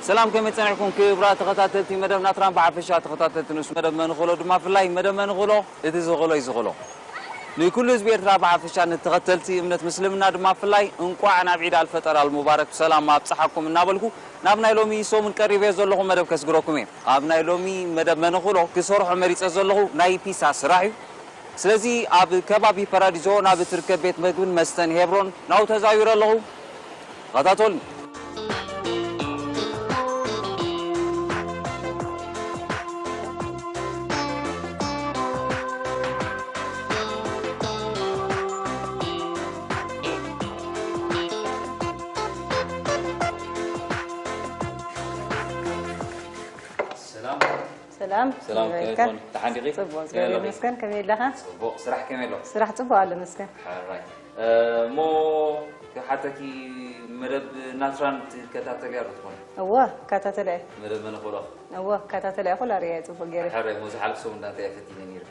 ሰላም፣ ከመይ ጸኒሕኩም ክቡራት ተኸታተልቲ መደብ ናትራን ብሓፈሻ ተኸታተልቲ ንኡስ መደብ መንኽሎ ድማ ፍላይ መደብ መንኽሎ እቲ ዝኽሎ እዩ ዝኽሎ። ንኩሉ ህዝቢ ኤርትራ ብሓፈሻ ንተኸተልቲ እምነት ምስልምና ድማ ፍላይ እንቋዕ ናብ ዒድ ኣልፈጠር ኣልሙባረክ ብሰላም ኣብጽሓኩም እናበልኩ ናብ ናይ ሎሚ ሰሙን ቀሪበ ዘለኹ መደብ ከስግረኩም እየ። ኣብ ናይ ሎሚ መደብ መንኽሎ ክሰርሖ መሪጸ ዘለኹ ናይ ፒሳ ስራሕ እዩ። ስለዚ ኣብ ከባቢ ፓራዲዞ ናብ እትርከብ ቤት መግብን መስተን ሄብሮን ናው ተዛዊረ ኣለኹ። ተኸታተሉኒ። ሰላም። ሰላም፣ ሰላም፣ ከመይ ከመይ ኢልካ? ትኾን? ደሓን ዲኺ? ጽቡቕ፣ ከመይ እግዚኣብሔር ኣሎ? ይመስገን። ከመይ ኣለኻ? ጽቡቕ። ስራሕ ከመይ ኣሎ? ስራሕ ጽቡቕ ኣሎ፣ መስገን። ሕራይ። እ፣ እሞ ክሓተኪ፣ መደብ ናትራን ትከታተልያ ዶ ትኾን? እወ፣ እከታተላ እየ። መደብ መነኮሎ? እወ፣ እከታተላ እየ። ኩላ ርእየ እየ ጽቡቕ ገይረ። ሕራይ፣ እሞ ዝሓለፈ ሰሙን እንታይ ፈቲነ ነይረ?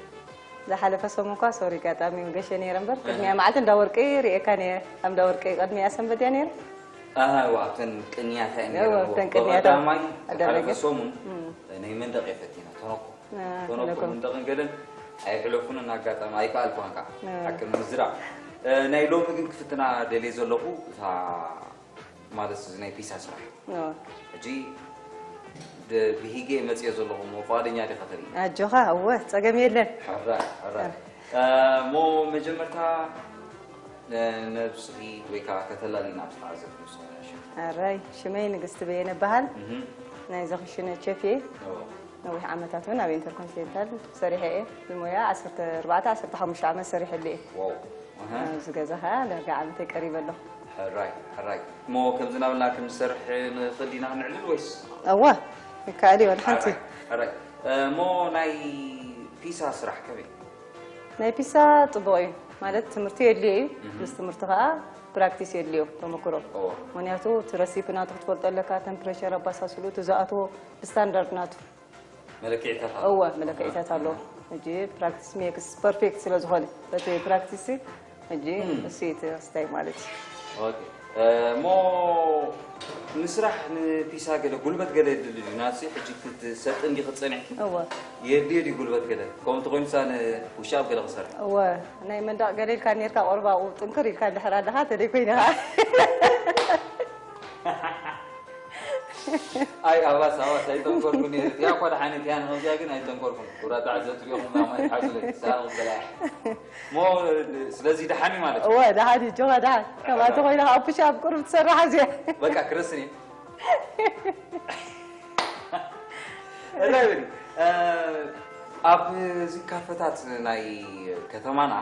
ዝሓለፈ ሰሙን እኳ ሶሪ፣ ኣጋጣሚ ገሸ ነይረ እምበር፣ ቅድሚያ መዓልቲ እንዳ ወርቂ ርእየካ ነይረ። ኣብ እንዳ ወርቂ ቅድሚያ ሰንበት እያ ነይረ። ኣሃ፣ እዋ፣ ኣብተን ቅንያት እየን እዋ፣ ነይረን። ኣብተን ቅንያት። ቀዳማይ ቀዳማይ ዝሓለፈ ግን? ሰሙን እም። ናይ መንደቕ እየ ፈቲና፣ ተነኮ። አ፣ ተነኮ ተነኮ። መንደቕን ገለን ኣይሕለፉንን፣ ኣጋጣሚ ኣይከኣልኩን ከዓ። አ። ሓቂ ንምዝራብ። እ፣ ናይ ሎሚ ግን ክፍትና ደልየ ዘለኹ፣ እታ ማለት እዚ ናይ ፒሳ ስራሕ። አ። ሕጂ ድ-፣ ብሂገ መጽየ ዘለኹ እሞ ፍቓደኛ ዲኻ ተርኢ? ኣጆኻ፣ እወ፣ ጸገም የለን። ሕራይ፣ ሕራይ። አ። እ፣ እሞ መጀመርታ ነ-፣ ነብስኺ ወይ ከዓ ከተላልይና ምስ ተዓዘብቲ ምስ ኾነ ሽም። ኣራይ፣ ሽመይ ንግስቲ በየነ እበሃል። እህ። ናይ ዘኽሽነ ቸፍ እየ። እዎ። ነዊሕ ዓመታት እውን ኣብ ኢንተርኮንቲኔንታል ሰሪሐ እየ። ብሞያ ዓሰርተ ኣርባዕተ፣ ዓሰርተ ሓሙሽተ ዓመት ሰሪሐሉ እየ። ዋው። እህ። ኣብዚ ገዛ ኸዓ ዳርጋ ዓመተይ ቀሪበ ኣለኹ። ሕራይ፣ ሕራይ። እሞ ከምዚ እናበልና ክንሰርሕ ንኽእል ዲና ክንዕልል ወይስ? እወ፣ ይከኣል እዩ፣ ወላ ሓንቲ። ሕራይ፣ ሕራይ። እሞ ናይ ፒሳ ስራሕ ከመይ? ናይ ፒሳ ጽቡቕ እዩ። ማለት ትምህርቲ የድልዮ እዩ። እህ። ምስ ትምህርቲ ኸዓ ፕራክቲስ የድልዮ፣ ተመክሮ። እዎ። ምኽንያቱ እቲ ረሲፒ ናቱ ክትፈልጦ ኣለካ፣ ተምፕሬቸር ኣባሳስሉ፣ እቲ ዝኣትዎ ብስታንዳርድ ናቱ። መለክዒታት ኣለዎ። እወ፣ መለክዒታት ኣለዎ። እህ። ሕጂ ፕራክቲስ ሜክስ ፐርፌክት ስለ ዝኾነ፣ በቲ ፕራክቲስ ሕጂ እም። እሱ እዩ እቲ ክስታይ ማለት እዩ። ኦኬ። እ፣ እሞ ንስራሕ ንፒሳ ገለ ጉልበት ገለ የድሊ ድዩ? ናትሲ ሕጂ ክትሰጥን ዲኺ ጸኒሕኪ? እወ። የድልዮ ድዩ ጉልበት ገለ? ከምኡ እንተኾይኑሳ ንፑሽ ኣፕ ገለ ክሰርሕ። እወ። ናይ መንደቕ ገለ ኢልካ ኔርካ፣ ቁሩብ ኣብኡ ጥንክር ኢልካ እንድሕር ኣለኻ፣ ተደይ ኮይንኻ። ኣይ፣ ኣባስ፣ ኣባስ፣ ኣይጠንኮርኩን እየ። እቲኣ እኳ ደሓን እያ፣ እቲኣ ንኸምዚኣ ግን ኣይጠንኮርኩን። ክቡራት ተዓዘብቲ ሪኦም ማማ ይሓዙለይ፣ ሳቕ ዝበላ። እሞ፣ ስለዚ ደሓን እዩ ማለት እዩ። እወ፣ ደሓን እዩ፣ ጆኻ ደሓን። ከምኣ ደሓን። ተኾይኑ ከዓ ፑሽ ኣፕ ቁሩብ ትሰርሕ ኣዝያ። በቃ፣ ክርስን እየ። እላይ በሊ፣ እ፣ ኣብ እዚ ካፈታት ናይ ከተማና፣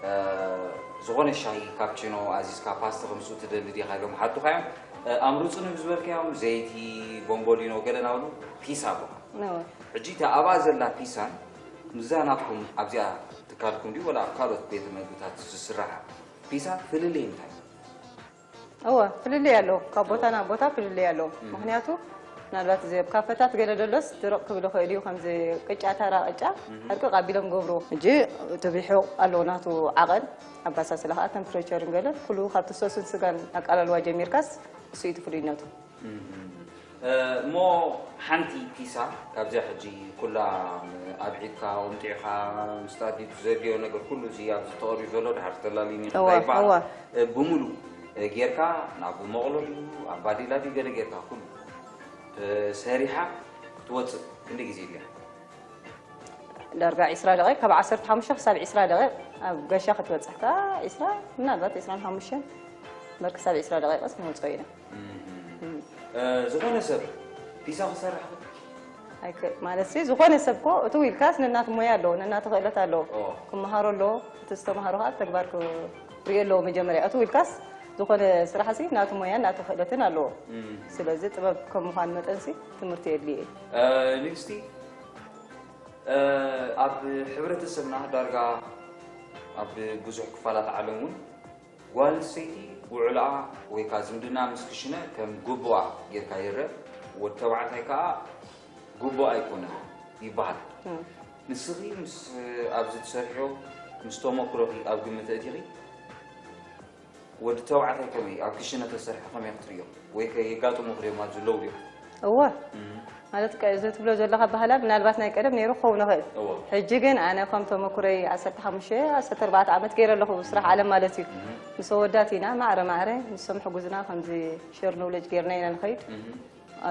እ፣ ዝኾነ ሻሂ፣ ካፕቺኖ ኣዚዝካ፣ ፓስቲ ከምስኡ ትደሊ ዲኻ ኢሎም ሓቱኻ እዮም። እ፣ ኣምርጹኒ ብዝበልካዮም ዘይቲ፣ ቦምቦሊኖ፣ ገለ ናብሉ ፒሳ ኣለኻ። እወ። ሕጂ እታ ኣብኣ ዘላ ፒሳን ምስዛ ናትኩም ኣብዚኣ ትካልኩም ድዩ ወላ ኣብ ካልኦት ቤተ መግብታት ዝስራሕ ፒሳ ፍልልይ እንታይ እዩ? እወ፣ ፍልልይ ኣለዎ። ካብ ቦታ ናብ ቦታ ፍልልይ ኣለዎ። እም። ምኽንያቱ ምናልባት እዚ ኣብ ካፈታት ገለ ደሎስ ድርቕ ክብል ይኽእል እዩ፣ ከምዚ ቅጫ፣ ታራ ቅጫ እም። ሕርቅቕ ኣቢሎም ገብርዎ። ሕጂ እቲ ርሑቕ ኣለዎ ናቱ ዓቐን፣ ኣባሳስላ ኸዓ ተምፕሬቸርን ገለን ኩሉ ካብቲ ሶስን ስጋን ኣቃላልዋ ጀሚርካስ እሱ እዩ እቲ ፍሉይነቱ። እም። እ፣ እሞ ሓንቲ ፒሳ ካብዚኣ ሕጂ ኩላ ኣብ ዒድካ ቁምጢዕኻ ምስ ኣዴቱ ዘድልዮ ነገር ኩሉ እዚ ኣብዚ ተቐርዩ ዘሎ ድሓር ተላልዩ እወ፣ ይኽእል ይበሃል። እወ። እ፣ ብምሉእ፣ እ፣ ጌርካ ናብ መቕሎ ድዩ፣ ኣብ ባዴላ ድዩ፣ ገለ ጌርካ ኩሉ፣ እ፣ ሰሪሓ ክትወጽእ ክንደይ ግዜ ድያ? ዳርጋ ዒስራ ደቂቕ፣ ካብ ዓሰርተ ሓሙሽተ ክሳብ ዒስራ ደቂቕ ኣብ ገሻ ክትበጽሕ ከኣ ዒስራ፣ ምናልባት ዒስራን ሓሙሽተን እምበር ክሳብ ዒስራ ደቂቕስ ንወጽኦ ኢና። እም። እም። እ፣ ዝኾነ ሰብ ፒሳ ክሰርሕ ክእል? ኣይክ-፣ ማለት ሲ፣ ዝኾነ ሰብ እኮ እትው ኢልካስ ነናቱ ሞያ ኣለዎ፣ ነናቱ ክእለት ኣለዎ። ኦ። ክመሃሮ ኣለዎ፣ እቲ ዝተመሃሮ ከኣ ብተግባር ክርእዮ ኣለዎ መጀመርያ። እትው ኢልካስ ዝኾነ ስራሕ ሲ ናቱ ሞያን ናቱ ክእለትን ኣለዎ። እም። ስለዚ ጥበብ ከም ምዃን መጠን ሲ ትምህርቲ የድልዮ እዩ። እ፣ ንግስቲ፣ እ፣ ኣብ ሕብረተሰብና ዳርጋ ኣብ ብዙሕ ክፋላት ዓለም እውን ጓል ኣንስተይቲ ውዕልኣ ወይ ከኣ ዝምድና ምስ ክሽነ ከም ግቡኣ ጌርካ ይረአ፣ ወዲ ተባዕታይ ከኣ ግቡኣ ኣይኮነን ይበሃል። እም። ንስኺ ምስ ኣብዚ ትሰርሕዮ ምስ ተመክሮኺ ኣብ ግምት ኣእቲኺ ወዲ ተባዕታይ ከመይ ኣብ ክሽነ ተሰርሐ ከመይ ክትርእዮ? ወይ ከ የጋጥሙኺ ድዮም ኣብዚ ኣለዉ ድዮም? እወ። ማለት ቀ- እዚ ትብሎ ዘለኻ ባህላ ምናልባት ናይ ቀደም ነይሩ ክኸውን ይኽእል። እወ። ሕጂ ግን ኣነ ከም ተመኩረይ ዓሰርተ ሓሙሽተ ዓሰርተ ኣርባዕተ ዓመት ገይረ ኣለኹ ስራሕ ዓለም ማለት እዩ። ምስ ኣወዳት ኢና ማዕረ ማዕረ ንሶም ሕጉዝና ከምዚ ሸር ኖውለጅ ጌርና ኢና ንኸይድ።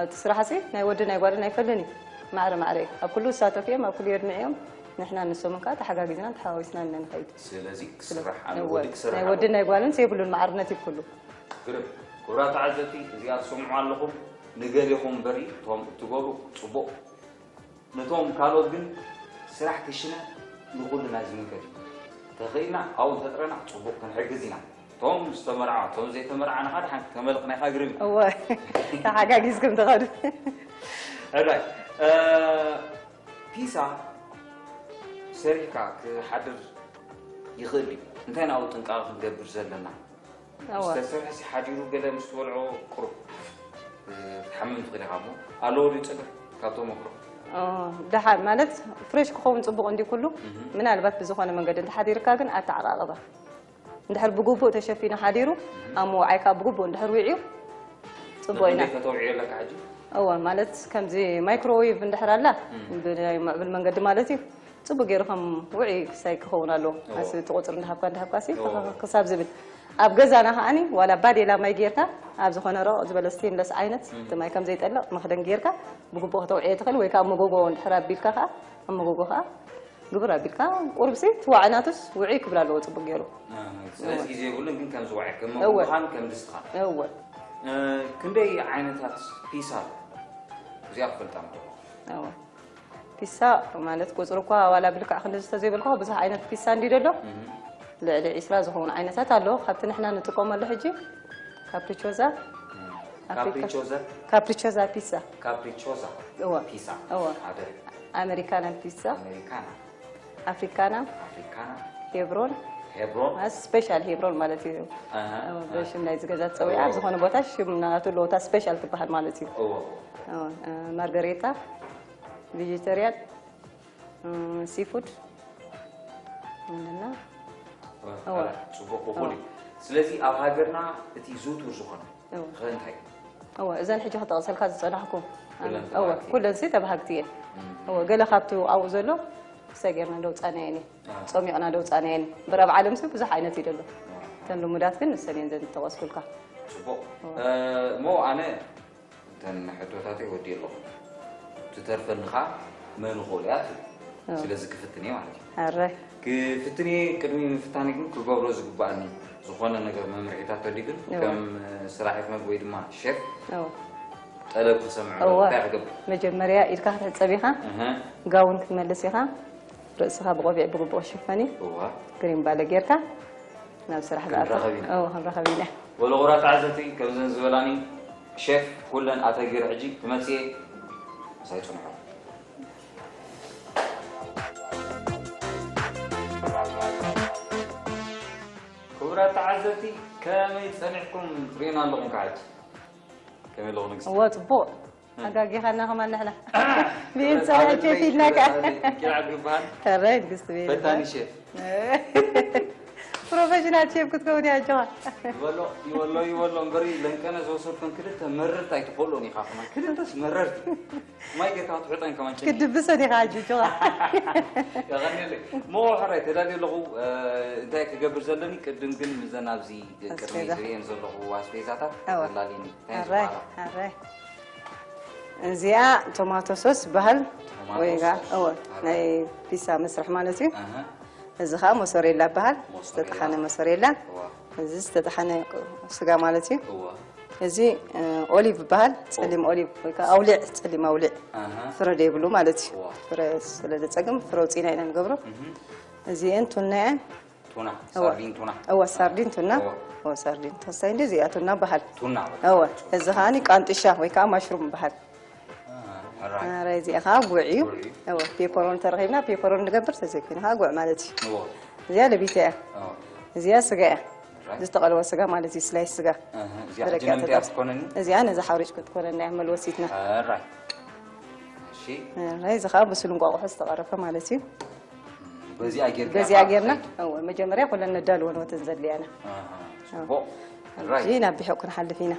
እቲ ስራሕ ሲ ናይ ወዲ ናይ ጓልን ኣይፈልን እዩ። ማዕረ ማዕረ እዩ። ኣብ ኩሉ ዝሳተፉ እዮም፣ ኣብ ኩሉ የድምዕ እዮም። ንሕና ንሶምን ከዓ ተሓጋጊዝናን ተሓዋዊስናን ኢና ንኸይድ። ስለዚ ክስራሕ ኣነ እወ። ወዲ ክስራሕ ናይ ኣለዎ። ወዲ ናይ ጓልን የብሉን ማዕርነት እዩ ኩሉ። ግርም። ክቡራት ተዓዘብቲ፣ እዚኣ ትሰምዑ ኣለኹም፣ ንገሌኹም እምበሪ፣ እቶም እትገብሩ ጽቡቕ። ነቶም ካልኦት ግን ስራሕ ክሽነ ንኹልና ዝምልከት እዩ። ተኽኢልና ኣብኡ እንተጥረና ጽቡቕ ክንሕግዝ ኢና። እቶም ዝተመርዓ፣ እቶም ዘይተመርዓና ኸዓ ደሓን ክተመልኽና ኢኻ ግርም እዩ። እወ፣ ተሓጋጊዝኩም ትኸዱ። ሕራይ፣ እ፣ ፒሳ ሰሪሕካ ክሓድር ይኽእል እዩ። እንታይ ናብኡ ጥንቃቐ ክንገብር ዘለና? እወ። ዝተሰርሐ ሲ ሓዲሩ ገለ ምስ ትበልዖ ቁሩብ፣ እ፣ ክትሓምም ትኽእል ኢኻ እሞ፣ ኣለዎ ድዩ ጸገም ካብ ተመክሮ? ኦ፣ ደሓን ማለት ፍሬሽ ክኸውን ጽቡቕ እንዲ ኩሉ፣ እህ። ምናልባት ብዝኾነ መንገዲ እንተሓዲርካ ግን ኣተዓቓቕባ። እንድሕር ብግቡእ ተሸፊኑ ሓዲሩ፣ እህ። ኣብ ምውዓይ ከኣ ብግቡእ እንድሕር ውዒዩ፣ ጽቡቕ ኢና። ንኽንደይ ከተውዕዮ ኣለካ ሕጂ? እወ፣ ማለት ከምዚ ማይክሮዌቭ እንድሕር ኣላ፣ እህ። ብናይ ምዕቡል መንገዲ ማለት እዩ፣ ጽቡቕ ገይሩ ከም ውዑይ ክሳይ ክኸውን ኣለዎ። እዎ። ኣስ-፣ እቲ ቁጽሪ እንዳሃብካ፣ እንዳሃብካ ሲ እዎ። ክሳብ ዝብል። ኣብ ገዛና ከኣኒ ዋላ ባዴላ ማይ ጌርካ ኣብ ዝኾነ ረቕ ዝበለ ስቴንለስ ዓይነት እም። እቲ ማይ ከም ዘይጠልቕ መኽደን ጌርካ ብግቡእ ከተውዕዮ ትኽእል፣ ወይ ከኣ መጎጎ እንድሕር ኣቢልካ ከኣ ኣብ መጎጎ ከኣ ግብር ኣቢልካ ቁሩብ ሲ እቲ ዋዒ ናቱስ ውዑይ ክብል ኣለዎ ጽቡቕ ገይሩ። እ፣ ስለዚ ግዜ የብሉን ግን ከም ዝዋዒ ከም እወ። መጎጎኻን ከም ድስትኻን። እወ። እ፣ ክንደይ ዓይነታት ፒሳ ኣሎ? እዚኣ ክፈልጣ ምደለኹ። እወ። ፒሳ ማለት ቁጽሪ እኳ ዋላ ብልክዕ ክንድዚ ተዘይበልክዎ ብዙሕ ዓይነት ፒሳ እንድዩ ዘሎ። እህ። ልዕሊ ዒስራ ዝኾኑ ዓይነታት ኣሎ። ካብቲ ንሕና ንጥቀመሉ ሕጂ ካፕሪቾዛ፣ እም። ኣፍሪካ-፣ ካፕሪቾዛ? ካፕሪቾዛ ፒሳ። ካፕሪቾዛ እወ። ፒሳ። እወ። ሓደ። ኣሜሪካና ፒሳ። ኣሜሪካና። ኣፍሪካና። ኣፍሪካና። ሄብሮን። ሄብሮን። ማለት ስፔሻል ሄብሮን ማለት እዩ። ኣሃ። እወ፣ በሽም ናይ ዝገዛ ትጸውያ እወ። ኣብ ዝኾነ ቦታ ሽም ናቱ ኣለዎ፣ እታ ስፔሻል ትበሃል ማለት እዩ። እወ። እወ፣ እ፣ ማርገሬታ። ቬጀተርያን፣ እ፣ ሲፉድ ኣለና። እወ፣ እወ። ኣላ፣ ጽቡቕ፣ እወ። እኹል እዩ። ስለዚ ኣብ ሃገርና እቲ ዝውቱር ዝኾነ እወ። ኸ እንታይ እዩ? እወ፣ እዘን ሕጂ ክጠቕሰልካ ዝጸናሕኩ። ኩለን እወ፣ ተባሃግቲ። ኩለን ሲ ተባሃግቲ እየን። እም። እወ፣ ገለ ካብቲ ኣብኡ ዘሎ ሰጊርና ደውጻናየን እየ። ኣዎ። ጾሚቕና ደውጻናየን። እምበር ኣብ ዓለም ሲ ብዙሕ ዓይነት እዩ ዘሎ። ኣዎ። እተን ልሙዳት ግን ንሰን እየን ዘን ዝጠቐስኩልካ። ጽቡቕ። እወ። እ፣ እሞ ኣነ እተን ሕቶታተይ ወዲኤ ኣለኹ። ትተርፈኒ ኸኣ መን ይኽእሉ እያ ትብል። እዎ። ስለዚ ክፍትን እየ ማለት እዩ። ሕራይ። ክፍትን እየ፣ ቅድሚ ምፍታነይ ግን ክገብሮ ዝግበኣኒ ዝኾነ ነገር መምርሒታት ተልዩ ግን እዎ። ከም ሰራሒት መግቢ ወይ ድማ ሸፍ እዎ። ጠለብ ክሰምዕ እዎ። እንታይ ክገብር? መጀመርያ ኢድካ ክትሕጸብ ኢኻ፣ እህ። ጋውን ክትመልስ ኢኻ፣ ርእስኻ ብቆቢዕ ብግቡእ ክሽፈን እዩ። እዋ። ግሪን ባለ ጌርካ ናብ ስራሕ ክንራኸብ ትኣቱ። ኢና። እዎ፣ ክንራኸብ ኢና። ወሎ ክቡራት ተዓዘብቲ፣ ከምዘን ዝበላኒ ሸፍ ኩለን ኣተጊረ ሕጂ ክመጽእ እየ። ምሳይ ጽንሑ። ክቡራት ተዓዘብቲ፣ ከመይ ጸኒሕኩም ትርእዩና ኣለኹም ካብ ሕጂ? ከመይ ኣለኹም ንግስቲ? እወ፣ ጽቡቕ። ኣጋጊኻና ከማን ንሕና። ብኢድ ጸኒሐ ሸፍ ኢልና ከኣ። ኪልዓብ ይበሃል። ሕራይ ንግስቲ ቤት ፈታኒ ይበሃል። ሸፍ። ፕሮፌሽናል ሼፍ ክትከውን እያ ኣጆኻ። ይበሎ፣ ይበሎ፣ ይበሎ እምበሪ ለንቀነ ዝወሰድከን ክልተ መረርቲ ኣይትኾልኦን ኢኻ ከማን። ክልተስ መረርቲ። ማይ ጌርካ ክትውሕጠን ከማን ቸኪ። ክድብሰን ኢኻ ኣጆኻ። የቐንየለይ። እሞ ሕራይ ተዳልየ ኣለኹ፣ እ፣ እንታይ ክገብር ዘለኒ? ቅድም ግን ምዘን ኣብዚ ቅድሚ ኣስቤዛ። ዝርእየን ዘለኹ ኣስቤዛታት ኣዋ። ተላልየኒ። እንታይ ሕራይ፣ ዝበሃላ? ሕራይ። እዚኣ ቶማቶ ሶስ በሃል ቶማቶ ወይ ጋ-፣ ሶስ። እወ፣ ኣረ። ናይ ፒሳ መስርሕ ማለት እዩ። ኣሃ። እዚ ኸዓ ሞሶሬላ በሃል፣ ሞሶሬላ። ዝተጠሓነ ሞሶሬላ። እዋ። እዚ ዝተጠሓነ ስጋ ማለት እዩ። እዋ። እዚ፣ እ፣ ኦሊቭ በሃል፣ ጸሊም ኦሊቭ ወይ ከዓ ኣውሊዕ፣ ጸሊም ኣውሊዕ። ኣሃ። ፍረ ዘይብሉ ማለት እዩ። እዋ። ፍረ ስለ ዘጸግም ፍረ ኣውጺእና ኢና ንገብሮ። እህ። እዚአን ቱና እየን። ቱና፣ እወ። ሳርዲን ቱና። እወ፣ ሳርዲን ቱና። እወ። እወ፣ ሳርዲን ተወሳይ እንዲ እዚኣ ቱና በሃል። ቱና። እወ፣ እዚ ኸዓኒ ቃንጥሻ ወይ ከዓ ማሽሩም በሃል። ኣራይ። ኣራይ፣ እዚኣ ኸዓ ጉዕ እዩ። ጉዕ እዩ። እወ፣ ፔፐሮን ተረኺብና ፔፐሮን ንገብር፣ ተዘይኮይኑ ኸዓ ጉዕ ማለት እዩ። እወ። እዚኣ ለቢተ እያ። እወ። እዚኣ ስጋ እያ። ኣራይ። ዝተቐለወ ስጋ ማለት እዩ፣ ስላይስ ስጋ። ኣህ፣ እዚኣ ብደቂቕ ሕጂ ንምንታይ ተጠብሰ። ክትኮነኒ? እዚኣ ነዛ ሓውሪጭ ክትኮነና እያ መልወሲትና። ኣራይ። እሺ። ኣራይ፣ እዚ ኸዓ ብሱል እንቋቑሖ ዝተቐረፈ ማለት እዩ። በዚኣ ጌርካ በዚኣ ኢኻ ጌርና፣ ትኸይድ? እወ፣ መጀመርያ ኩለን ነዳልወን ወተን ዘድልያና። ኣሃ፣ እወ። ጽቡቕ። ሕራይ። ሕጂ ናብ ብሒቕ ክንሓልፍ ኢና።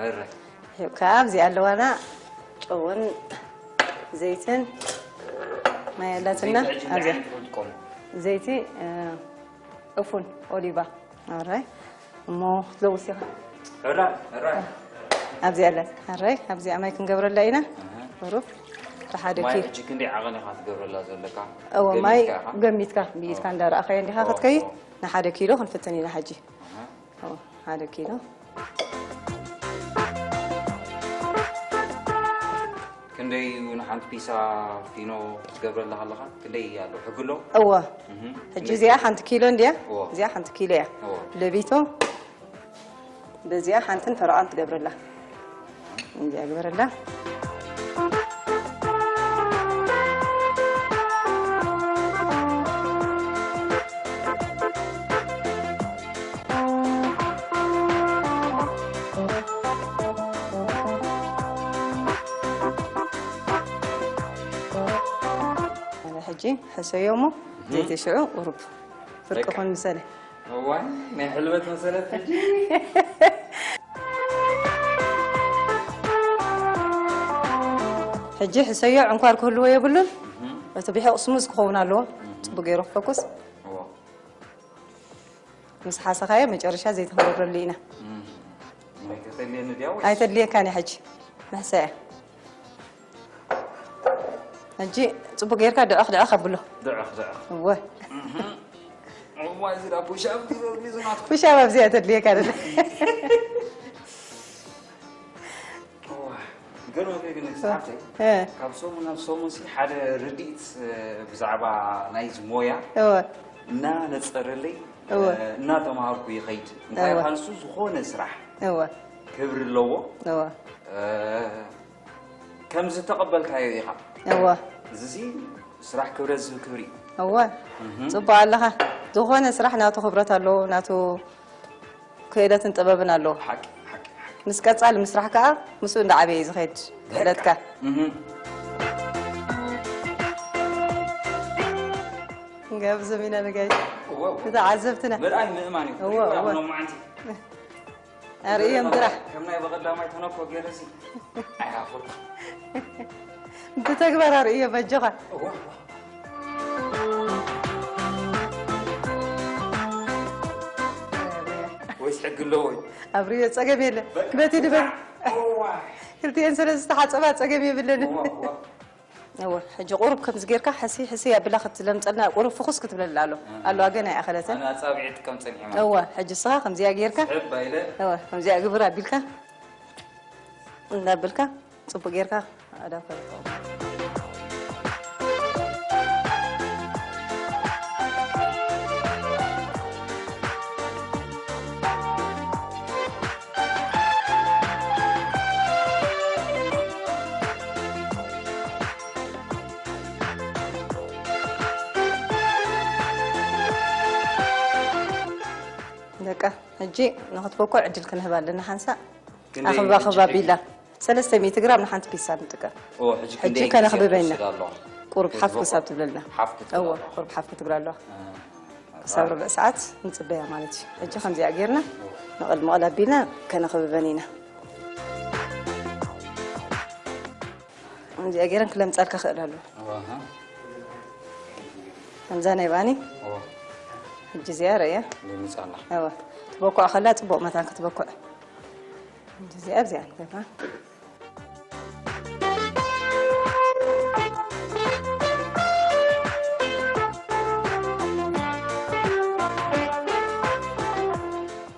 ሕራይ። ብሒቕ ከኣ ኣብዚ ኣለዋና እውን ዘይትን ማይ ኣላትና። ኣብዚኣ ዘይቲ ዕፉን ኦሊቫ ኣራይ እሞ ክትለውስ ኢኻ። ኣብዚኣ ኣላት ኣራይ ኣብዚኣ ማይ ክንገብረላ ኢና። ሩብ ብሓደ ኪ ማይ ሕጂ ክንደይ ዓቐን ኢኻ ትገብረላ ዘለካ? እዎ ማይ ገሚትካ ኢኻ? ገሚትካ ብኢድካ እንዳረኣኻዮ እንዲኻ ክትከይድ። ንሓደ ኪሎ ክንፍትን ኢና ሕጂ። ሓደ ኪሎ። ክንደይ እዩ ንሓንቲ ፒሳ ፊኖ ክትገብረላ ከለኻ? ክንደይ ኣሎ? ሕጊ ኣሎ? እወ። እህ። ሕጂ እዚኣ ሓንቲ ኪሎ እንድያ? እወ። እዚኣ ሓንቲ ኪሎ እያ። እወ። ለቢቶ በዚኣ ሓንትን ፈረቓን ትገብረላ። እንዲያ ግበረላ። ሕጂ ሕሰዮ እሞ ዘይተሽዑ ቁሩብ ፍርቂ በቃ። ኮን ምሰለ። እዋይ፣ ናይ ሕልበት መሰለት ሕጂ። ሕጂ ሕሰዮ ዕንኳር ክህልዎ የብሉን። እህ። እቲ ብሒቕ ስሙዝ ክኸውን ኣለዎ። እህ። ጽቡቅ ገይሩ ክፈኩስ። እዎ። ምስ ሓሰኻዮ መጨረሻ ዘይቲ ክንገብረሉ ኢና። እም። ማይ ከተድልየኒ ድያ ወይስ? ኣይተድልየካን እያ ሕጂ። መሕሰያ። ሕጂ ጽቡቅ ጌርካ ድዕኽ ድዕኽ ኣብሎ። ድዕኽ ድዕኽ። እወ። እም። እዋ፣ እዚ ዳ ፑሽ ኣፕ ድዩ ዝብሊ ዝናትኩ? ፑሽ ኣፕ ኣብዚኣ ተድልየካ ደለ። እዋ፣ ይገርመኪ ግን ሰዓብተይ፣ እ። ካብ ሰሙን ናብ ሰሙን ሲ ሓደ ርድኢት፣ እ፣ ብዛዕባ ናይዚ ሞያ እወ። እናነጸረለይ፣ እወ። እ፣ እናተማሃርኩ ይኸይድ። እንታይ እወ። ኢልካ ንሱ ዝኾነ ስራሕ እወ። ክብሪ ኣለዎ። እወ። እ፣ ከም ዝተቐበልካዮ ኢኻ። እወ። እዚ ሲ ስራሕ ክብረት ዝህብ ክብሪ እዩ። እወ። እህ። ጽቡቕ ኣለኻ። ዝኾነ ስራሕ ናቱ ክብረት ኣለዎ፣ ናቱ ክእለትን ጥበብን ኣለዎ። ሓቂ፣ ሓቂ፣ ሓቂ። ምስ ቀጻሊ ምስራሕ ከኣ ምስኡ እንዳዓበየ እዩ ዝኸይድ ክእለትካ። እህ። ገብ ዘሚና ንጋይ። እወ፣ እወ። ንተዓዘብትና። ምርኣይ ምእማን እዩ። እወ፣ ሪእዋ እወ። ብሎማዓንቲ። ኣርእዮም ጥራሕ። ከም ናይ በቐዳማይ ተነኮ ገይረሲ። ኣይሃኹል። ብተግባር ኣርእዮ በጆኻ። እዋ፣ እዋ። ወይስ ሕጊ ኣለዎ እዩ? ኣብርዮ ጸገም የለ። በቃ። በቲ ድበል። እዋ። ክልቲኤን ስለ ዝተሓጸባ ጸገም የብለን። እዋ፣ እዋ። እወ፣ ሕጂ ቁሩብ ከምዚ ጌርካ ሕሲ ሕሲ ኣቢላ ክትለምጸልና ቁሩብ ፍኹስ ክትብለላ ኣሎ። ኣሃ። ኣለዋ ገና ኣይኣኸለትን። ኣነ ኣጻብዒ ይጥቀም ጸኒሐ ማለት። እወ፣ ሕጂ ንስኻ ከምዚኣ ጌርካ፣ ስሕብ ኣኢለ። እወ፣ ከምዚኣ ግብር ኣቢልካ፣ እንዳበልካ፣ ጽቡቅ ጌርካ ኣዳፈርካ። በቃ፣ ሕጂ ንኽትበኩዕ ዕድል ክንህባ ኣለና ሓንሳእ። ክንደይ ኣኽባ ሕጂ ኣኽባ ሒዙ? ቢላ። ሰለስተ ሚእቲ ግራም ንሓንቲ ፒሳ ንጥቀም። ኦ፣ ሕጂ ሕጂ ክንደይ ግዜ ከነኽብበና። ክወስድ ኣለዋ? ቁሩብ ሓፍ ክትበኩዕ? ክሳብ ትብለልና። ሓፍ ክትብል እወ፣ ኣለዋ። ቁሩብ ሓፍ ክትብል ኣለዋ። እ፣ ክሳብ ርብዕ ሰዓት ንጽበያ ማለት እዩ። ሕጂ ከምዚኣ ጌርና ንቕል ምቕል ኣቢልና ከነኽብበን ኢና። ከምዚኣ ገይረን ክለምጻልካ ክእል ኣለዎ። ኣሃ። ከምዛ ናይ ባኒ። እወ። ሕጂ እዚኣ ርእያ። ይምጻ ኣላ። እወ። ትበኩዕ ከላ ጽቡቕ መታን ክትበኩዕ። ሕጂ እዚኣ ኣብዚኣ ንገብራ።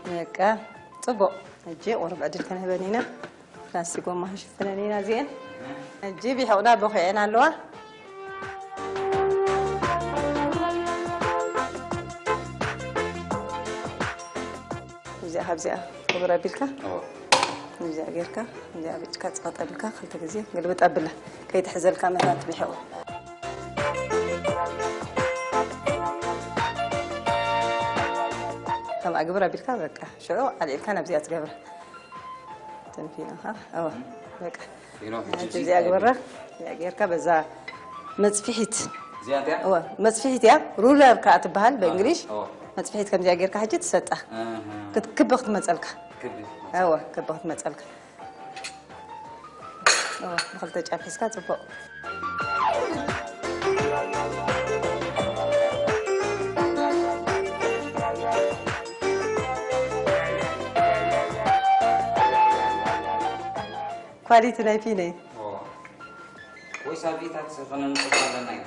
በቃ ጽቡቕ። ሕጂ ቁሩብ ዕድል ክንህበን ኢና። ፕላስቲክ ጎማ ክንሽፍነን ኢና እዚአን። ሕጂ ቢሑቕና ቦኺዐን ኣለዋ። እዚኣ ካብዚኣ ክብር ኣቢልካ፣ እዎ። እዚኣ ጌርካ፣ እዚኣ ብጭካ ጸቐጥ ኣቢልካ፣ ክልተ ግዜ ግልብጥ ኣቢላ። ከይትሕዘልካ መታን ትቢሕቑ። ከምኣ ግብር ኣቢልካ፣ በቃ፣ ሽዑ ኣልዒልካ ናብዚኣ ትገብራ። ተንፊኖኻ? እወ፣ በቃ። ፊኖ፣ ሕጂ ሕጂ እዚኣ እንታይ ግበራ። እዚኣ ጌርካ በዛ መጽፊሒት። እዚኣ እንታይ? እወ፣ መጽፊሒት እያ። ሩለር ከኣ ትበሃል ብእንግሊሽ። እወ። መጽፊሒት ከምዚኣ ጌርካ ሕጂ ትሰጣ። ኣሃ። ክት-፣ ክቢ ክትመጸልካ። ክቢ። እወ፣ ክቢ ክትመጸልካ። እወ፣ ብኽልተ ጫፍ ሒዝካ ጽቡቕ። ኳሊቲ ናይ ፊነ። እወ። ወይ ሳቢታት ዝኾነ ንጽቡቕ ኣለና እዩ።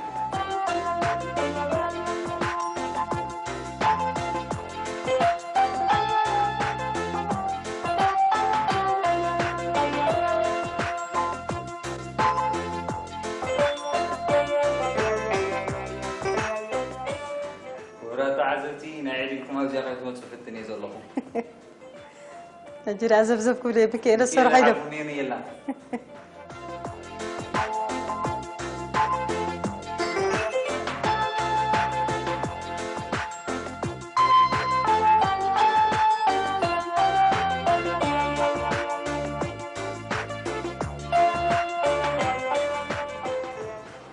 ክቡራት ተዓዘብቲ፣ ናይ ዕድልኩም ኣብዚኣ ከይትመጹ ፍትን እየ ዘለኹ። ሕጂ ደኣ ዘብዘብ ክብል እየ፣ ብከ ኢለ ዝሰርሖ ኢለ ኢሎም። ዓርኩ ሜኑ የላ።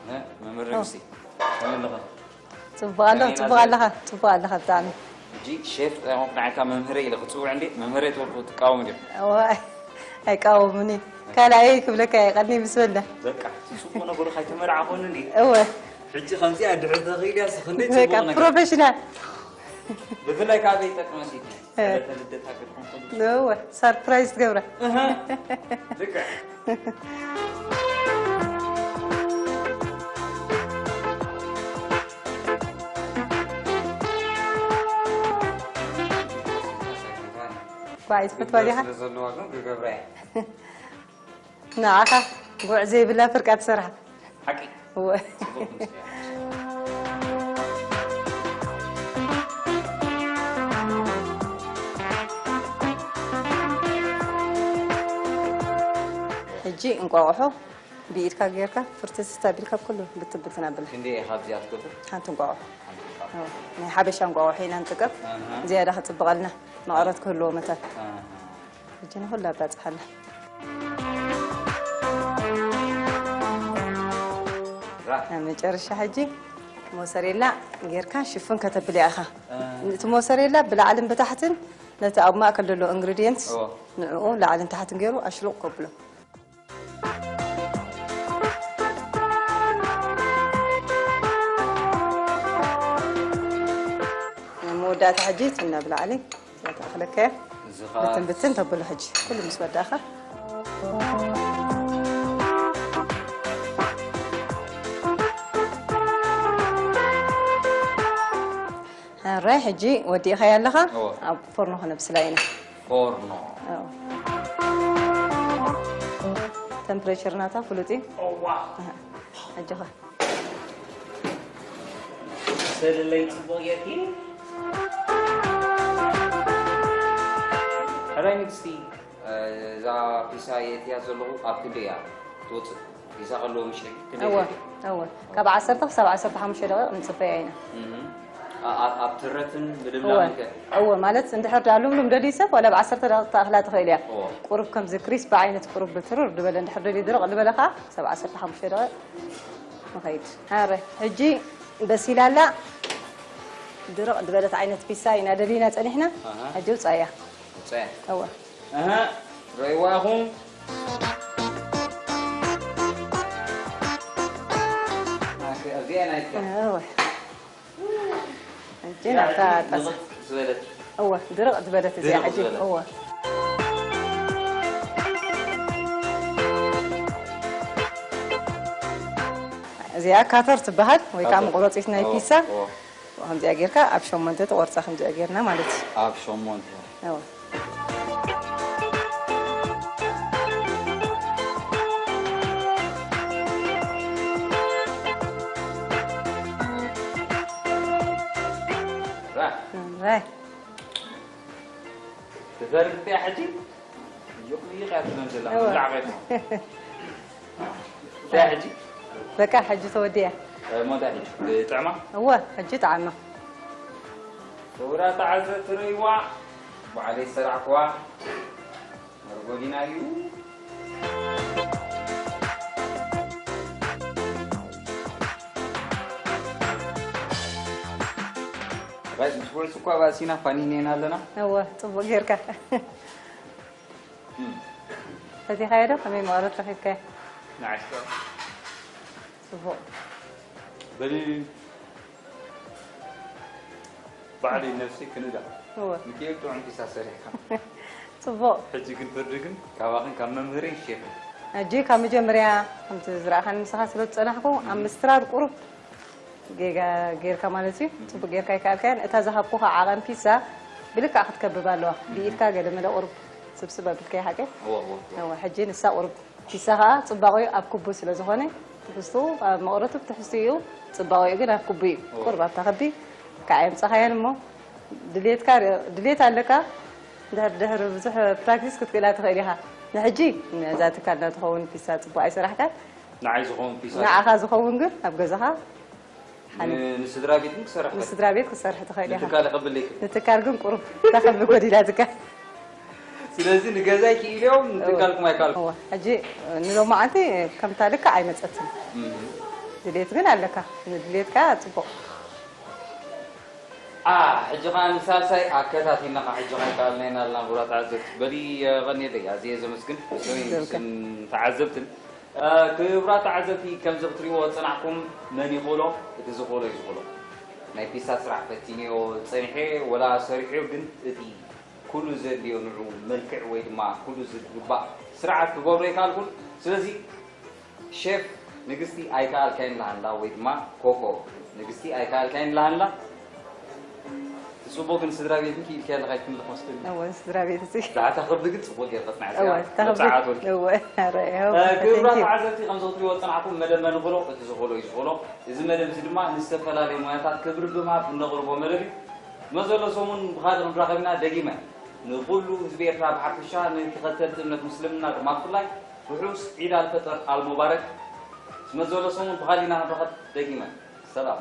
እ፣ መምህር ኦ። ንጉሴ፣ ከመይ ኣለኻ? ጽቡቕ ኣለኻ፣ ከመይ ጽቡቕ ኣለኻ፣ ጽቡቕ ኣለኻ ብጣዕሚ። ሕጂ ሼፍ፣ ንዓካ መምህረይ ኢለ ክጽውዕ እንዴ? መምህረይ ትብልኩ ትቃወሙ ዲኹም? እዋይ፣ ኣይቃወሙኒ። ካልኣየይ ክብለካ እየ፣ ቀድኒ ምስ በልና። በቃ፣ እቲ ጽቡቕ ነገሩ ካይተመርዓኹኒ እንዴ? እወ። ሕጂ ከምዚኣ ድሕር ተኽኢልያስ ክንደይ በቃ፣ ጽቡቕ ነገር። ፕሮፌሽናል። ብፍላይ ካብ ዘይጠቅመ ሲቲ። እ። ዕለተ ልደታ ክትኮን ከሎ። እወ፣ ሰርፕራይዝ ትገብራ። እህ፣ ልክዕ። ጓይ፣ ትፈትዋ ዲኻ? ስለ ዘለዋ ግን ክገብራ እየ። ንዓኻ ጉዕ ዘይብላ ፍርቃ ትሰርሓ። ሓቂ? እወ። ጽቡቕ ትምስክያ። ሕጂ እንቋቑሖ ብኢድካ ጌርካ ፍርትስት ኣቢልካ ኩሉ ብትን ብትን ኣብላ። ክንደይ ኢኻ ኣብዚኣ ትገብር? ሓንቲ እንቋቑሖ። ሓንቲ እንቋቑሖ። እወ። ናይ ሓበሻ እንቋቑሖ ኢና ንጥቀም። ኣሃ። ዝያዳ ክጽብቐልና፣ መቐረት ክህልዎ መታን። ኣሃ። ሕጂ ንኹሉ ኣባጽሓላ። ራ። ኣብ መጨረሻ ሕጂ ሞሰሬላ ጌርካ ሽፍን ከተብልያ ኢኻ። እ። እቲ ሞሰሬላ ብላዕልን ብታሕትን ነቲ ኣብ ማእከል ዘሎ ኢንግሪድየንት እዎ። ንዕኡ ላዕልን ታሕትን ገይሩ ኣሽሉቕ ከብሎ። መወዳእታ ሕጂ እቲ ናብ ላዕሊ እዛ ተኣኽለካ እያ። እዚ ኸኣ ብትን ብትን ተብሎ ሕጂ ኩሉ ምስ ወዳእኻ። ሕራይ ሕጂ ወዲእኻዮ ኣለኻ። እወ። ኣብ ፎርኖ ከነብስላ ኢና። ፎርኖ። እወ። ተምፕሬቸር ናታ ፍሉጥ እዩ። እዋ። ኣሃ። ኣጆኻ። ሰለለይ ጽቡቕ ጌርኪ። ሕራይ ንግስቲ፣ እዛ ፒሳ የእትያ ዘለኹ ኣብ ክንደይ እያ ትወጽእ? ፒሳ ከለዎ ምሽ ክንደይ እወ፣ ትወጽእ? እወ። ካብ ዓሰርተ ክሳብ ዓሰርተ ሓሙሽተ ደቂቕ ንጽበያ ኢና። እህ። ኣ-፣ ኣ-፣ ኣብ ትረትን እወ፣ ምልምላምን ከ? እወ፣ ማለት እንድሕር ደኣ ልምሉም ደልዩ ሰብ ዋላ ብ ዓሰርተ ደቂቕ ተኣኽላ ትኽእል እያ። እወ። ቁሩብ ከምዚ ክሪስፕ ዓይነት ቁሩብ ብትርር ዝበለ እንድሕር ደልዩ ድርቕ ዝበለ ኸኣ ክሳብ ዓሰርተ ሓሙሽተ ደቂቕ ንኸይድ። ሃረ፣ ሕጂ በሲላ ኣላ። ድርቕ ዝበለት ዓይነት ፒሳ ኢና ደሊና ጸኒሕና። ኣሃ። ሕጂ ውጻያ። ውጻያ። እወ። ኣሃ፣ ረእይዋ ኢኹም። ኣዚኣ ናይትካ። እወ። ሕጂ እዚኣ ናብታ ሕጂ ጣሳ። ንቕጽ ዝበለት። እወ፣ ድርቕ ዝበለት እዚኣ ድርቕ ሕጂ። ዝበለት። እወ። እዚኣ ካተር ትበሃል ወይ ከዓ እወ። መቑረጺት ናይ እወ፣ ፒሳ። እወ። ከምዚኣ ጌርካ ኣብ ሸሞንተ ትቖርጻ፣ ከምዚኣ ጌርና ማለት እዩ። ኣብ ሸሞንተ። እወ። ራ። ራይ። ትፈርድ እያ ሕጂ? ይቕ ይቕ እያ ትብለን ዘላ፣ እወ። መብላዕ ቤት ነው። እንታይ ሕጂ? በቃ ሕጂ ተወዲኣ። እ፣ ሞንታ ሕጂ? ብጥዕማ? እወ፣ ሕጂ ጣዕማ። ክቡራት ተዓዘብቲ ርእይዋ፣ ባዕለይ ዝሰራሕክዋ መርጎሊና እዩ። ኣባይ፣ ምስ ጉዕዝ እኳ ባእሲና ፋኒን ኢና ኣለና። እወ፣ ጽቡቕ ጌርካ። እም። ፈቲኻዮ ዶ? ከመይ መቐረት ረኺብካዮ? ንዓይስ ጥዑም። ጽቡቕ። በሊ ባዕለይ ነብሰይ ክንእዳ። እወ። ንክኤል ጥዑም ፒሳ ሰሪሕካ። ጽቡቕ። ሕጂ ግን ፍርዲ ግን ካባኽን ካብ መምህረይን ሼፍን። ሕጂ ካብ መጀመርያ ከምቲ ዝረኣኻኒ ንስኻ ስለ ዝጸናሕኩ ኣብ ምስትራር ቁሩብ ጌጋ ጌርካ ማለት እዩ። ጽቡቕ ጌርካ ኣይከኣልካያን። እታ ዝሃብኩኻ ዓቐን ፒሳ ብልክዕ ክትከብብ ኣለዋ። ብኢድካ ገለ መለ ቁሩብ ስብስብ ኣቢልካያ ሓቀይ? እወ፣ እወ፣ እወ። እወ፣ ሕጂ ንሳ ቁሩብ ፒሳ ኸኣ ጽባቐኡ ኣብ ክቡ ስለ ዝኾነ ትሕዝትኡ ኣብ መቐረቱ ትሕዝትኡ እዩ። ጽባቐኡ ግን ኣብ ክቡ እዩ። እወ። ቁሩብ ኣብታ ክቢ ከዓ የምጻኻያን እሞ ድሌትካ ር-፣ ድሌት ኣለካ። ድሕር ድሕር ብዙሕ ፕራክቲስ ክትክእላ ትኽእል ኢኻ። ንሕጂ ነዛ ትካልና ትኸውን ፒሳ ጽቡቕ ኣይሰራሕካን። ንዓይ ዝኸውን ፒሳ ንዓኻ ዝኸውን ግን ኣብ ገዛኻ ሓሊፍ። ን-፣ ንስድራ ቤት ግን ክሰርሕ ይኽእል። ንስድራ ቤት ክሰርሕ ትኽእል ኢኻ። ንትካል ከብለይ ይኽእል። ንትካል ግን ቁሩብ እታ ከብሊ ጎዲላትካ። ስለዚ ንገዛይ ክኢልዮም ንትካልኩም ኣይከኣልኩም። እወ፣ ሕጂ ንሎማዓንቲ ከምታ ልክዕ ኣይመጸትን። እም። ድሌት ግን ኣለካ። ንድሌትካ ጽቡቕ። ኣ፣ ሕጂ ኸኣ ንሳልሳይ ኣከታቲልና ኸኣ ሕጂ ኸኣ ይከኣልና ኢና ኣለና። ክቡራት ተዓዘብቲ፣ በሊ፣ የቐንየለይ፣ ኣዝየ ዘመስግን። ምስሎይ ዘልካ። ምስን ተዓዘብትን። እ፣ ክቡራት ተዓዘብቲ፣ ከምዚ ክትሪእዎ ዝጸናሕኩም መን ይኽእሎ? እቲ ዝኽእሎ እዩ ዝኽእሎ። ናይ ፒሳ ስራሕ ፈቲነዮ ጸኒሐ፣ ወላ ሰሪሐዮ፣ ግን እቲ ኩሉ ዘድልዮ ንዑ መልክዕ ወይ ድማ ኩሉ ዝግባእ ስርዓት ክገብሮ ኣይከኣልኩን። ስለዚ ሼፍ ንግስቲ ኣይከኣልካይን ለሃንላ ወይ ድማ ኮኮ ንግስቲ ኣይከኣልካይን ለሃንላ። ጽቡቕ ግን ስድራ ቤት ክኢልካ ኣለኻ ይትምልኽ መስለኒ። እወ፣ ስድራ ቤት እዚ። ዛዕታ ክብዲ ግን ጽቡቕ ጌርካ ጽናዕቲ እወ፣ እያ። ተኽብዲ። መብጽዓት ወርቂ። እወ፣ ኣረ፣ እወ፣ እ፣ ክቡራት thank you። ተዓዘብቲ፣ ከም ዝኽትሪዎ ዝጸናሕኩም መደብ መን ይኽእሎ? እቲ ዝኽእሎ እዩ ዝኽእሎ። እዚ መደብ እዚ ድማ ንዝተፈላለዩ ሞያታት ክብሪ ብምሃብ እነቕርቦ መደብ እዩ። ዝመዘሎ ሰሙን ብኻልእ ክንራኸብ ኢና። ደጊመ ንኹሉ ህዝቢ ኤርትራ ብሓፈሻ፣ ንተኸተልቲ እምነት ምስልምና ድማ ብፍላይ ርሑስ ዒድ ኣልፈጠር ኣልሙባረክ። ዝመዘሎ ሰሙን ብኻልእ ኢና ክንራኸብ። ደጊመ ሰላም።